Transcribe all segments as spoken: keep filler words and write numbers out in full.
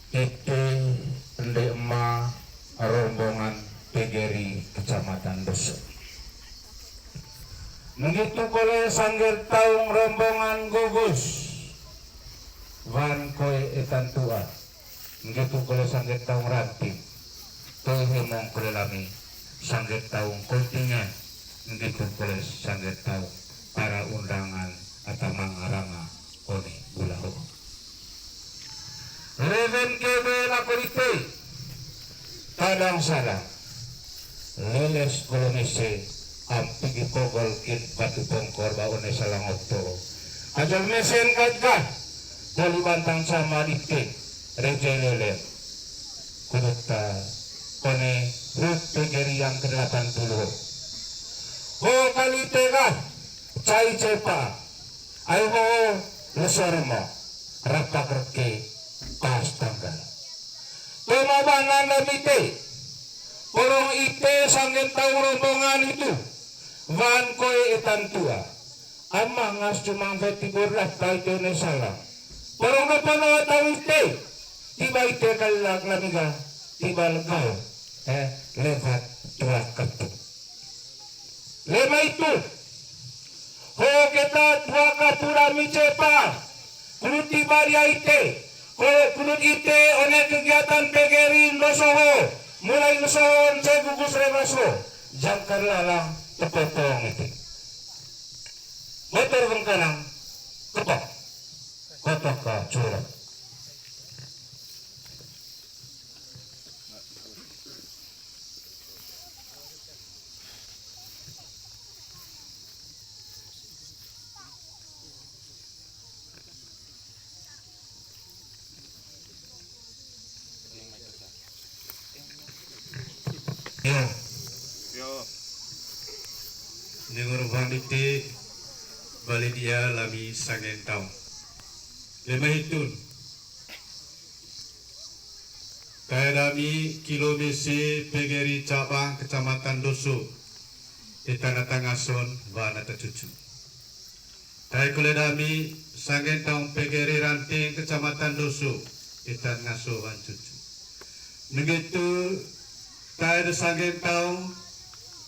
Ite ende ema rombongan P G R I Kecamatan Doso. Menggitu kole sangger taung rombongan gugus. Wan koe etan tua. Menggitu kole sangger taung ranting. Toe hemong kole lami sangger taung kontingen. Menggitu kole sangger taung para undangan ata mangaranga one gula ho. Reven kebe lako dite. Tadang sadang. Leles kolo mese, ampigi pogol kin batu pongkor ba one salang oto. Ajal mesen kat gah. Poli bantang sama dite. Reje lele. Kudutta one hut P G R I yang kedelapan puluh. Ho kali tega. Cai cepa. Ai ho, lesormo, rapak reke, pas tanggal. Pemabanan damite, porong ite sanggen taung rombongan itu, wan koe etan tua. Amangas cumang fetibur lah pai tone salah. Porong dopono taung ite, tiba ite kalak lamiga, tiba legau, eh, lewat tua ketuk. Lema itu, ho keta tua kapura micepa, kunut tiba dia ite, ko kunut ite one kegiatan P G R I Ndoso ho, mulai Ndoso ho, nce gugus Rewas ho, jangkar lalang tepotong ite. Motor bengkanang, ketok, kotok ka curang. Yo. Yo. Nengor banditi bali dia lami sangen taung. Lema hitun. Tae dami kilo mese P G R I cabang Kecamatan Doso. Ita na tangason wana tacucu. Tae kole dami sangen taung P G R I ranting Kecamatan Doso. Ita ngaso wan cucu. Nenggetu tae de sangen taung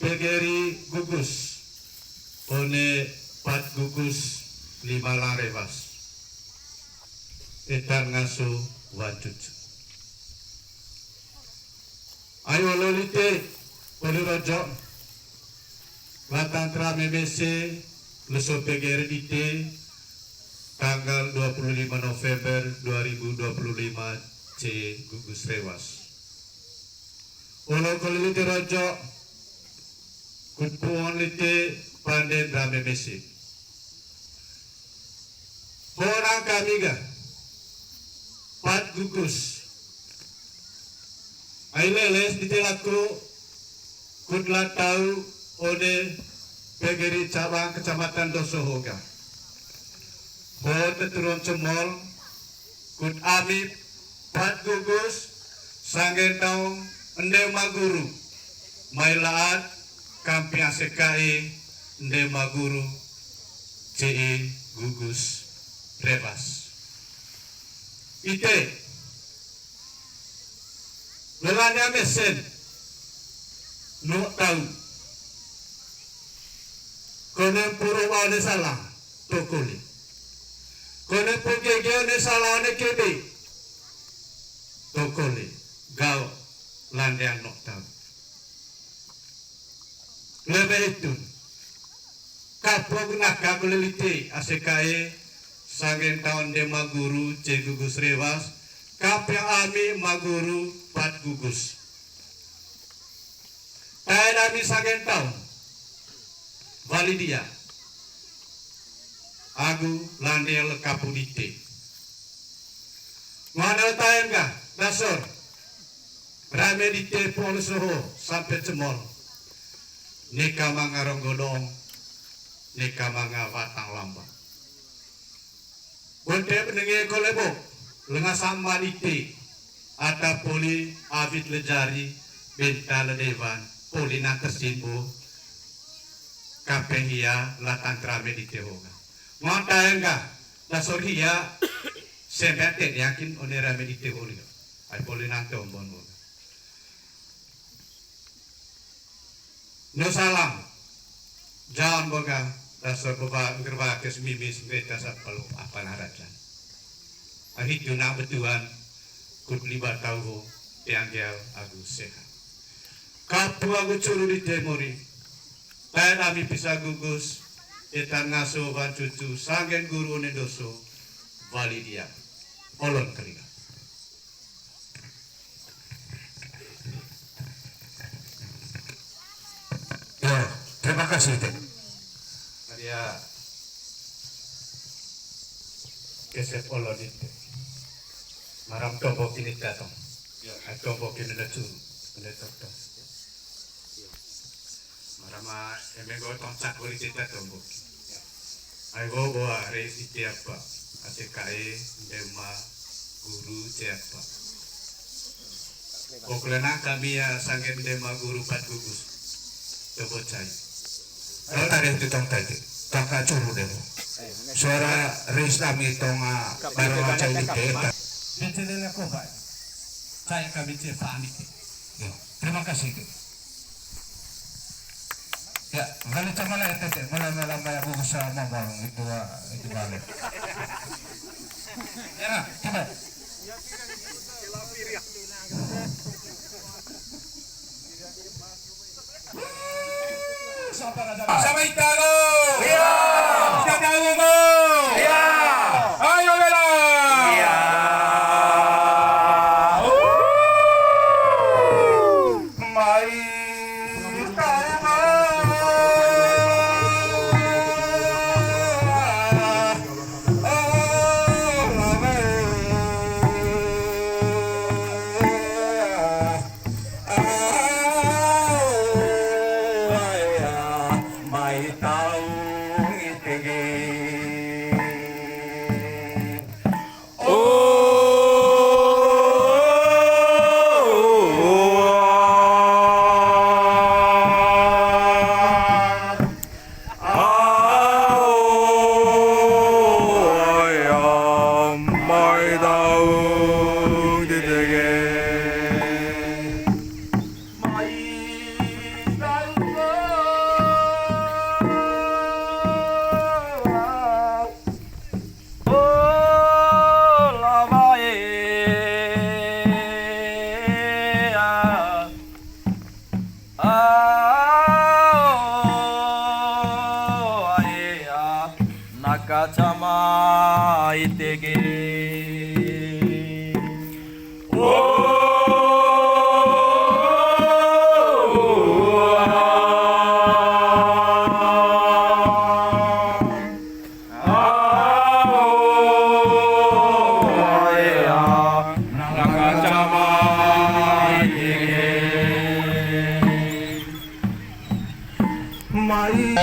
P G R I gugus. One pat gugus lima lang Rewas. Etan ngaso wan cucu. Ayo lolite, poli rojo, latan tra memese, leso P G R I dite, tanggal dua puluh lima November dua ribu dua puluh lima ce gugus Rewas. Olo kole lite rojo, kut puon lite panden rame mese. Honang kami ga, pat gugus. Ai leles dite lako, kut la tau one P G R I cabang Kecamatan Doso ho ga. Ho teturon cemol, kut ami pat gugus, sangen taung ende maguru, mai laat kampi A C K I ende maguru, C I gugus Rewas. Ite, lelani amesen, no tau, konem puru wane salah, tokoli. Konem pugege one salah one kebe, tokoli, gao, landean no tau. Lebe hitun. Kapog naka kole lite A C K I, sangen taung ende maguru, ce gugus Rewas, kapeng ami maguru, pat gugus. Tae dami sangen taung. Wali dia. Agu lande lekapu dite. Mana taem ga, dasor. Rame dite pol soho sampe cemol. Neka manga ronggodong, neka manga watang lamba. Bonte benenge kolebo, lenga sama dite. Ata poli awit lejari, benta ledewan, poli na tersimbo. Kapeng hia, latan rame dite ho ga. Mata engga, dasor hia, sempe te yakin one rame dite ho ga. Ai poli nangke ombon bo. No salam. Jalan boga dasar beba gerba kes mimis ngereta sapalu apa narajan. Ahit juna betuan kut liba tau ho tianggel agu sehat. Kapu agu curu di temori. Tae nami pisa gugus, etan ngaso wan cucu sanggen guru one doso, wali dia. Olon keringat. Ya, terima kasih, Teh. Maria kesep olon itu. Maram tombo kini datang. Ya. Ai tombo kini datang. Ini datang. Marama eme go tongcak kuli cita tombo. Ai go boa re ite apa. Ate kae ndema guru te apa. Pokoknya nang kami ya sanggen ndema guru pat gugus. Coba cai. Kalau tadi itu tong tadi. Kakak curu deh. Suara Rizla Mitonga baru cai ite. Bicara lah kau, Pak. Cai kami cai panik. Ya, terima kasih. Ya, balik sama lah, tete, mulai malam banyak buku sama bang, itu, ah, itu balik. Ya, coba. Sama ita lo. Iya. Ita tahu lo. Iya. Ayo, bela. Iya. Mai tau ma. Mai tau itege. Nakacama itege. Mai.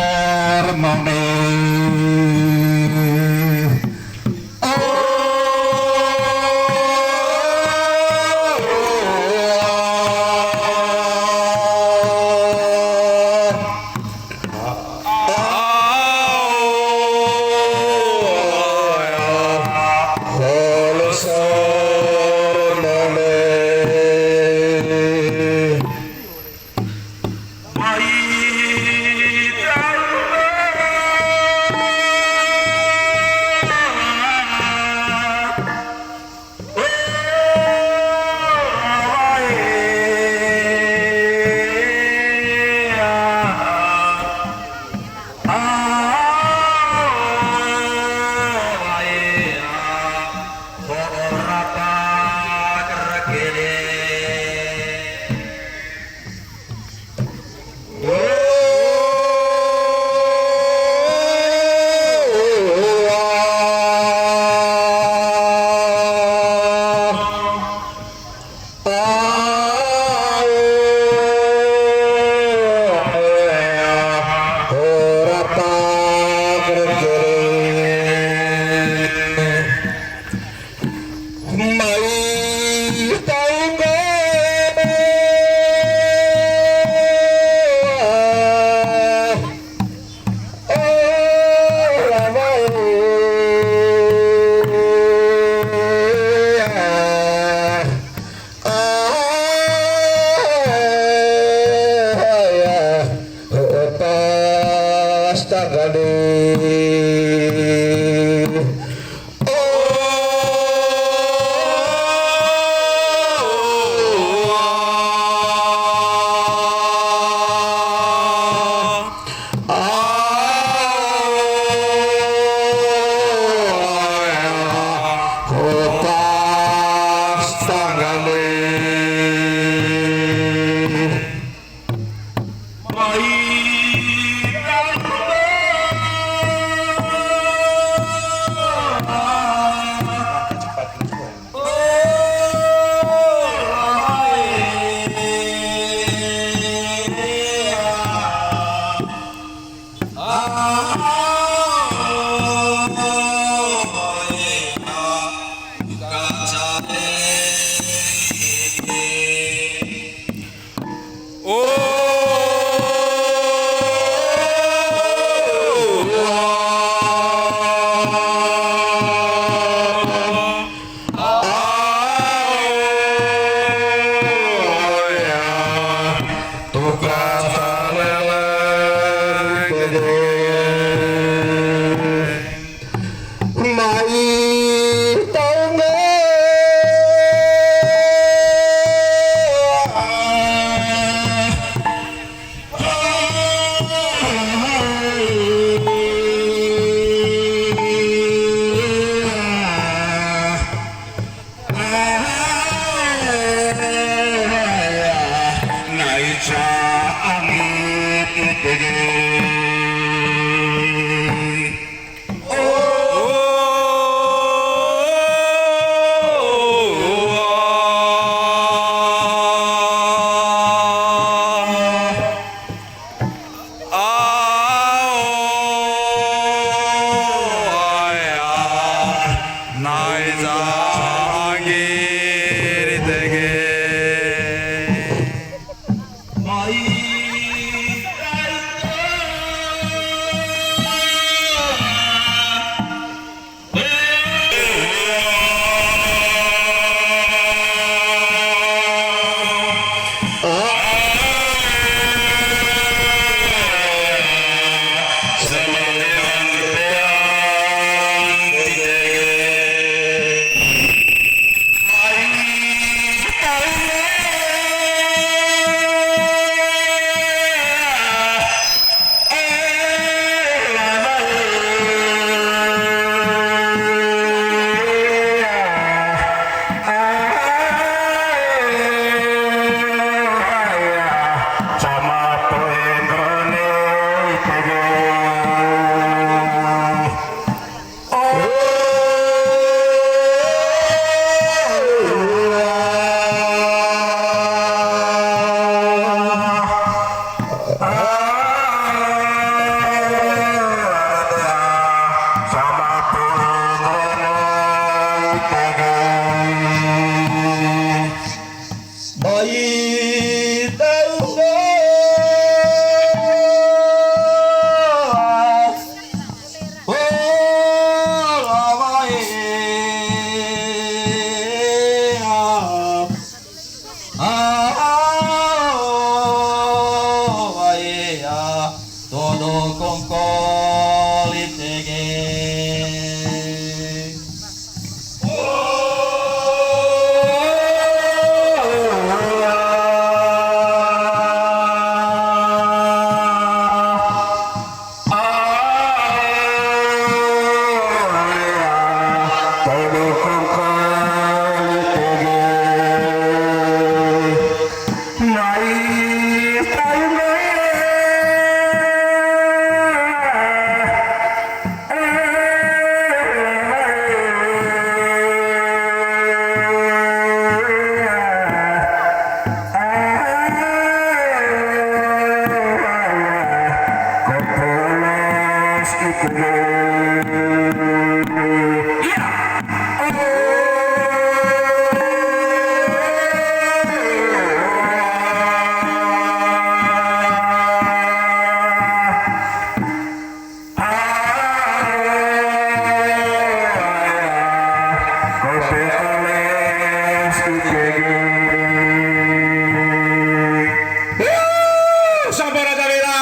Sabara Gabela.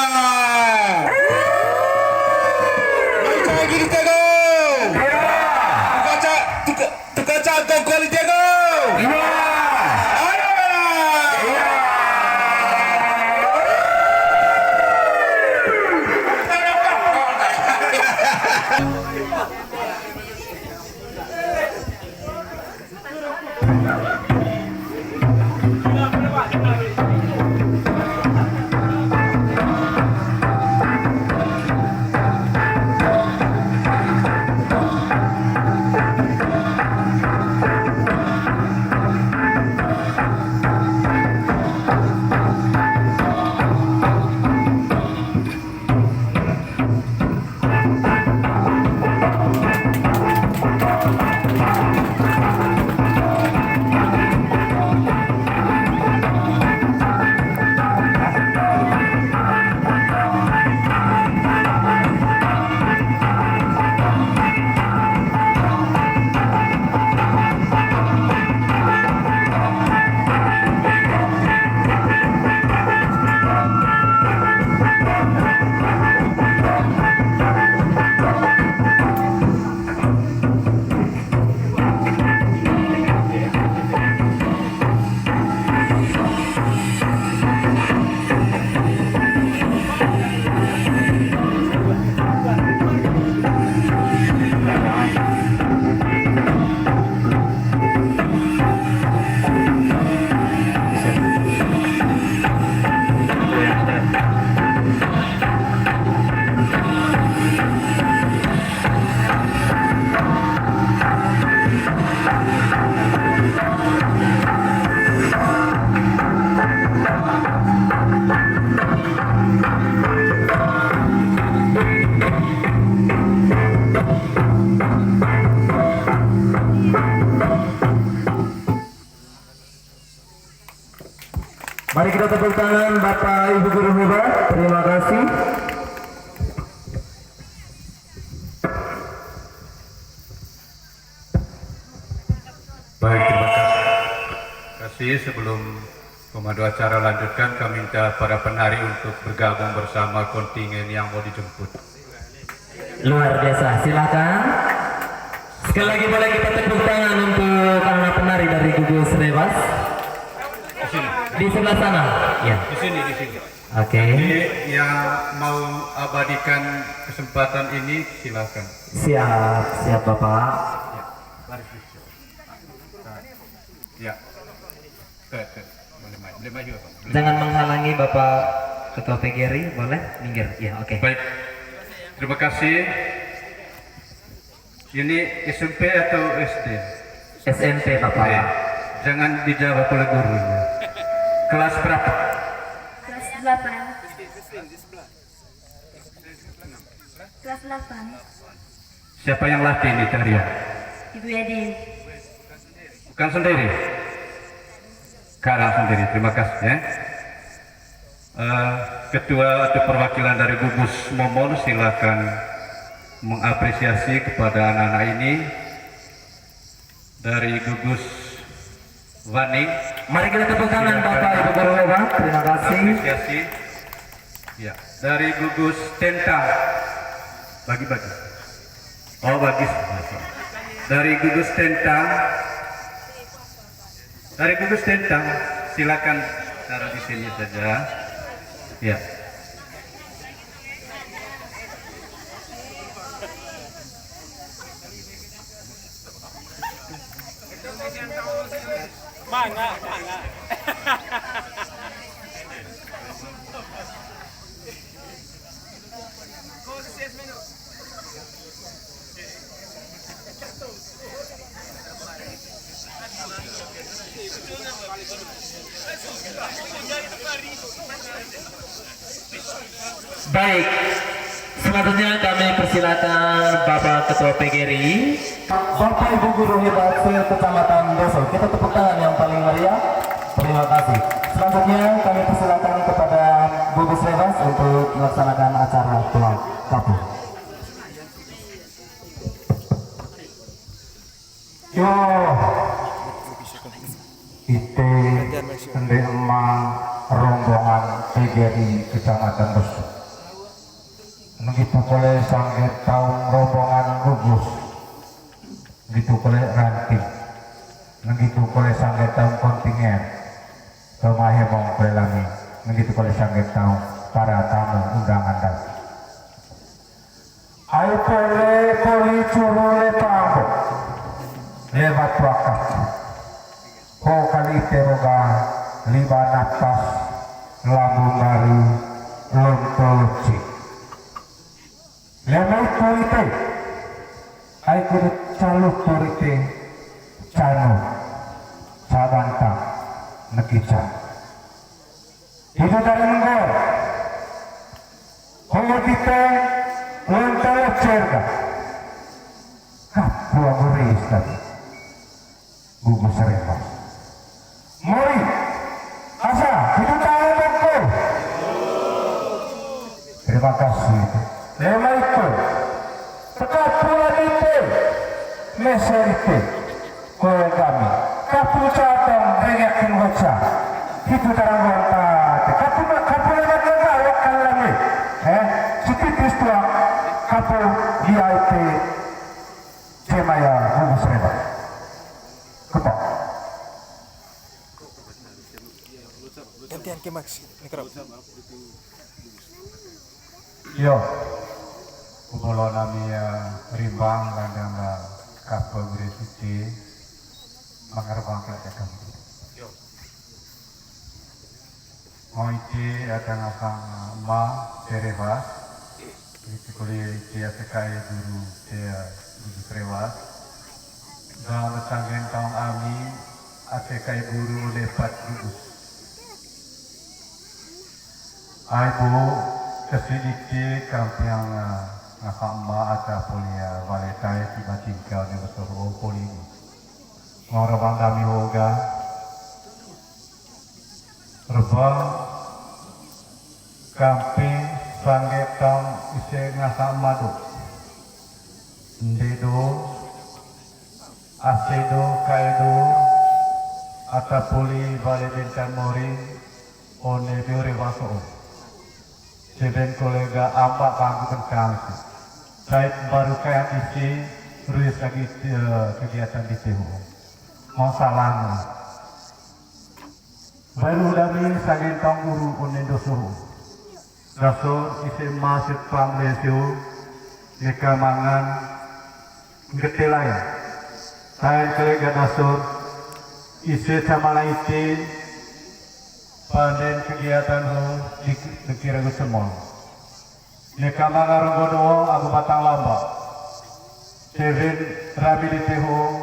Mai kai gini tego. Tukaca, tuka, tukaca kongkol tego. Ayo, Bela. Mari kita tepuk tangan Bapak Ibu Guru Hebat. Terima kasih. Baik, terima kasih. Kasih, sebelum pemandu acara lanjutkan, kami minta para penari untuk bergabung bersama kontingen yang mau dijemput. Luar biasa, silakan. Sekali lagi boleh kita tepuk tangan untuk anak penari dari Gugus Rewas. Di sini. Di sebelah sana. Ya. Di sini, di sini. Oke. Jadi yang mau abadikan kesempatan ini, silakan. Siap, siap Bapak. Ya, baris, baris. Nah. Ya. Tuh, tuh. Boleh maju. Boleh maju, Bapak. Boleh. Jangan menghalangi Bapak Ketua P G R I, boleh? Minggir. Ya, oke. Baik. Terima kasih. Ini S M P atau S D? S M P, Bapak. Oke. Jangan dijawab oleh gurunya. Kelas berapa? Kelas delapan. Kelas delapan. Siapa yang latih ini tarian? Ibu Yadin. Bukan sendiri? Sekarang sendiri. Terima kasih, ya. Eh, ketua atau perwakilan dari Gugus Momon, silakan mengapresiasi kepada anak-anak ini. Dari Gugus Waning. Mari kita tepuk tangan, silakan. Bapak Ibu Guru Hebat. Terima kasih. Apresiasi. Ya, dari Gugus Tentang. Bagi-bagi. Oh, bagi. Dari Gugus Tentang. Dari Gugus Tentang, silakan taruh di sini saja. Ya. Mangga, mangga. Baik, selanjutnya kami persilakan Bapak Ketua P G R I. Bapak Ibu Guru Hebat se-Kecamatan Doso, kita tepuk tangan yang paling meriah. Terima kasih. Selanjutnya kami persilakan kepada Gugus Rewas untuk melaksanakan acara tuang kapu. Yo, ite ende ema rombongan P G R I Kecamatan Doso. Nenggitu kole sangge taung rombongan gugus. Nenggitu kole ranting. Nenggitu kole sangge taung kontingen. Toma hemong kue lami. Nenggitu kole sangge taung para tamu undangan dan. Ai pole poli curu le pambo, lewat wakaf. Ho kali ite roga, liba napas, lambung baru, lonto loci. Lema itu ite, ai kudu calu turite, canu, cabanta, nekican. Itu tadi menggor. Homo tite, lonto loci erga. Kapua buris tadi. Gugus Rewas. Mori. Asa, itu tahu betul. Terima kasih. Lema itu. Teka pula dite. Meser ite. Koyang kami, kapu catong rengekin waca. Hitu tarang gonta, kapu, kapu lewat lewat kan lami. Eh, setitis tuang, kapu di I T, cemaya, Gugus Rewas. Kepok. Gantian ke Max, ini kerap. Yo, kubolo nami, eh, rimbang landang, eh, kape gure suci, mangerbang kelak dakam. Mo iti, eh, tangah sang, eh, ma, Terewas, iti kuli iti, eh, sekai guru, eh, guru Terewas. Ba mesanggen taung ami, ate kai buru lepat gugus. Ai bu, kesidiki kampiang, eh, ngaka ema ata polia, eh, wale tai tiba tingkau ni betul o poli ni. Ngora bang dami hoga. Coba kampe sangge taung ise ngasa madu. Ndedo, asedo, kaedo, ata poli bale bentan mori, one biore waso. Seben kolega amba kanggu tengkang si. Sait baru kayak isi, ruis lagi, eh, kegiatan di Tehu. Mau salam. Baru dami sanggen taung guru onen doso. Dasor ise masuk pamlesio, neka mangan, ngetelai. Tain kelega dasor, ise camala ite, panden kegiatan ho, di, dikira gue semua. Neka manga ronggo doho agu batang lamba. Seben rami di Tehu,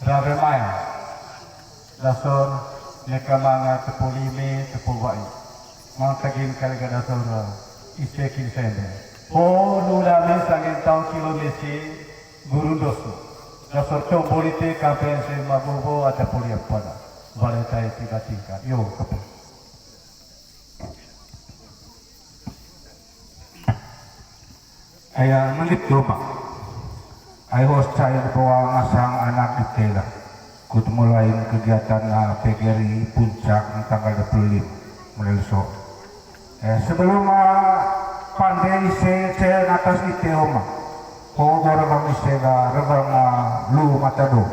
rame mai. Dasor, neka manga tepu lime, tepu wai. Mantagin kali ga dasor, ise kin sende. Ho, nu dami sanggen taung kilo misi, guru doso. Dasor combo lite, kampen se mabobo, ata poli apa da. Bale tai tiga tingkat. Yo, kepu. Aya, mendip domba. Ai host saya bawa ngasang anak di tela. Kut mulai kegiatan, ah, P G R I puncak tanggal dua puluh lima, mulai besok. Eh, sebelum, ah, pande ise cel natas di teoma. Ho, go rebang ise ga, rebang, ah, lu mata do.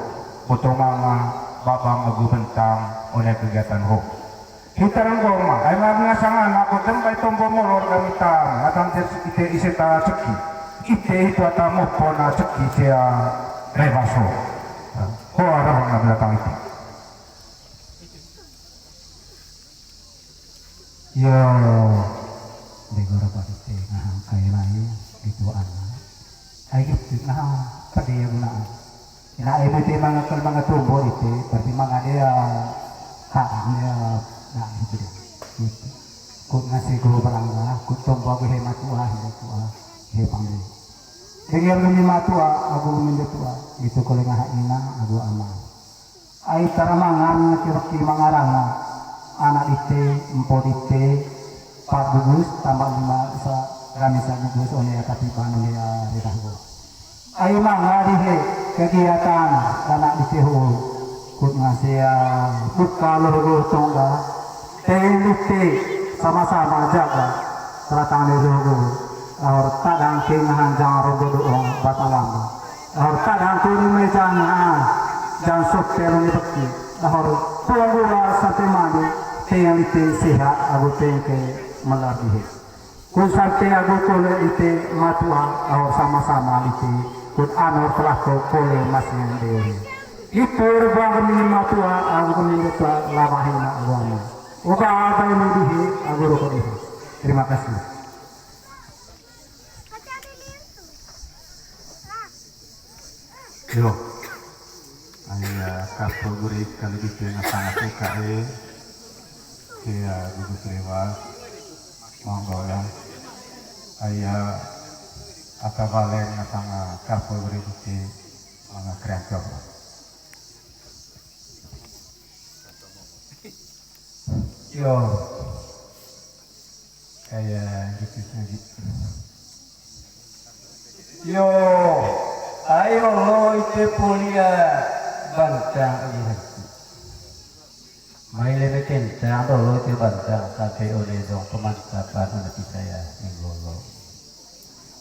Botong manga, babang agu bentang, one kegiatan ho. Hita renggo ma, ai ma ngasang anak ko tembai tombo molor kami tam, atan tes ite ise ta ceki. Ite itu ata mopo na ceki sia rebaso. Ho arah na belakang itu. Yo, degor apa ite ngahang kai lai, gitu anak. Ai gitu, nah, pede ya guna. Ina eme te manga kal manga tombo ite, berarti manga dia, ha, dia, nah, gitu dia. Gitu. Kut ngasi go balangga, kut tombo agu he matua, he matua, he pambe. Dengar gumi matua, agu gumi tua, gitu kole ngaha ina, agu ama. Ai tara mangan, kira-kira mangarana, anak dite, empo dite, empat bungkus, tambah lima, sa, kami sa bungkus, one ya, tapi ban, one ya, redah go. Ai manga dihe kegiatan dana di Tehu, kut ngasea buka logo tongga, tei lite sama-sama jaga, teratang di logo, ahor tadang ke ngahan jang rogo doong bata lamba, ahor tadang kuni mejang ngahan jang sopel ni beki, ahor tuang gula sate mandi, tei lite sehat, agu tei ke melar dihe. Kut sante agu kole ite matua, ahor sama-sama ite, kut anor pelako kole masing dewe. Itu rebang kami matua, agu kami matua, labahi na agu ama. Oba abai ni dihi, agu roko dihi. Terima kasih. Yo. Aya, kapur guri kali di tengah-tengah T K E. Sia gugus lewat. Monggo ya. Aya, ata balen ngatanga kapur guri di te manga kreator. Yo. Kayak gitu saja. Yo, ayo lo ite polia bantang aja. Mai lebe kencang lo ite bantang sampai oleh dong pemantapan anak saya yang lolo.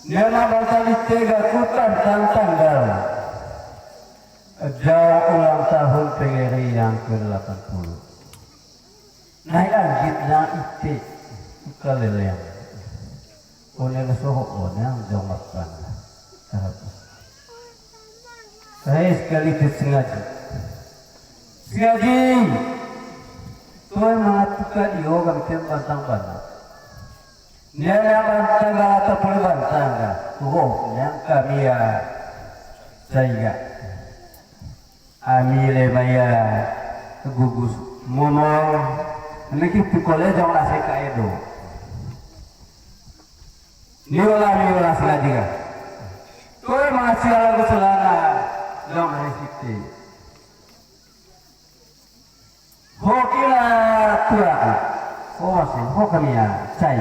Dia nak bantang ite gak kutan tanggal. Jauh ulang tahun P G R I yang ke delapan puluh. Nai anggit na ite, ukaleleng. One na soho one ang jong makan. Harap. Saya sekali itu sengaja. Sengaja. Tuhan mengatukan io kami tem bantang bana. Nia na bantang ga ata pole bantang ga. Tuho, nia kami ya. Saiga. Ami le maya gugus momong, niki pukole jong la seka edo. Niola, niola sila jiga. Toe masih ala gusulana jong la siti. Hokila Tua, oh, wasin, oh, kami ya, cai.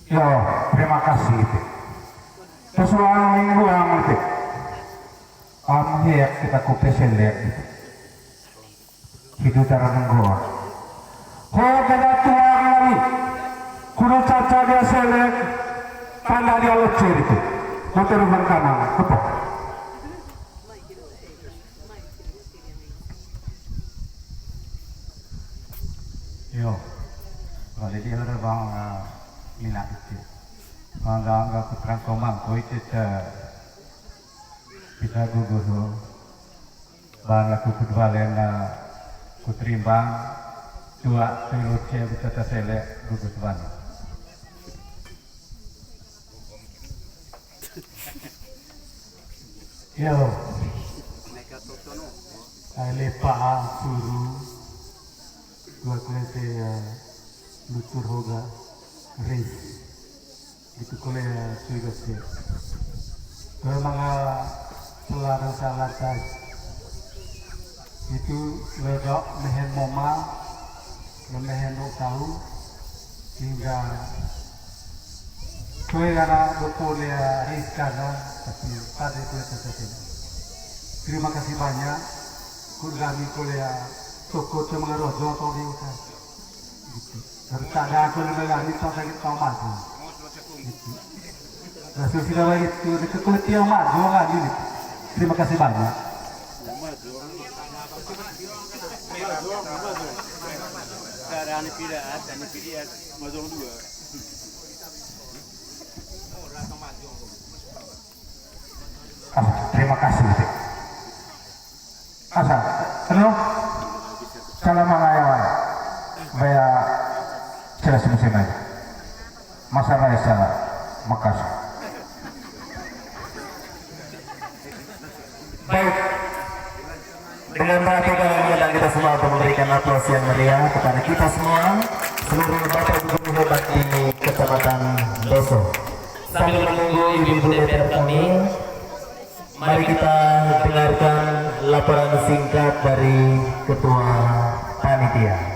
Yo, terima kasih, Pi. Terus uang minggu yang, Pi. Am, hiak kita kopi selek. Hidup cara nunggu. Ho, kada tuang lagi. Kudu caca dia selek. Tanda dia lecir itu. Motor berkanan. Apa? Yo, balik dia ada bang, ah, minat itu. Mangga, mangga aku terang komang, koi cece. Bisa gugus, oh. Bang aku kudvalen, ah, kuterimbang. Dua, telu, cia, bisa tasele, gugus bang. Yo. Ai lepa suru. Dua klete ya lutur hoga. Ris. Gitu kole ya cuy gase. Kole manga selada salata. Itu ledok mehen moma. Mehen dok tahu. Hingga Kue anak bepole ya Rizka na, tapi pada kue tetap ini. Terima kasih banyak. Kue kami kue ya toko cuma rojo atau di usaha. Gitu. Terus tak ada aku lebih lagi tak lagi tahu maju. Gitu. Nah, sudah lagi itu dekat kue tiang maju lagi gitu. Terima kasih banyak. Cara ane pira, ane pira, mazong dua. Ah, terima kasih, Dik. Asa, anu, salam mangaya, baya jelas musim aja. Masa raya salah, makasih. Baik. Dengan bangga dan mengundang kita semua untuk memberikan aplaus yang meriah kepada kita semua, seluruh Bapak Ibu guru hebat di Kecamatan Doso. Sambil menunggu ibu-ibu D P R kami, mari kita dengarkan laporan singkat dari Ketua Panitia.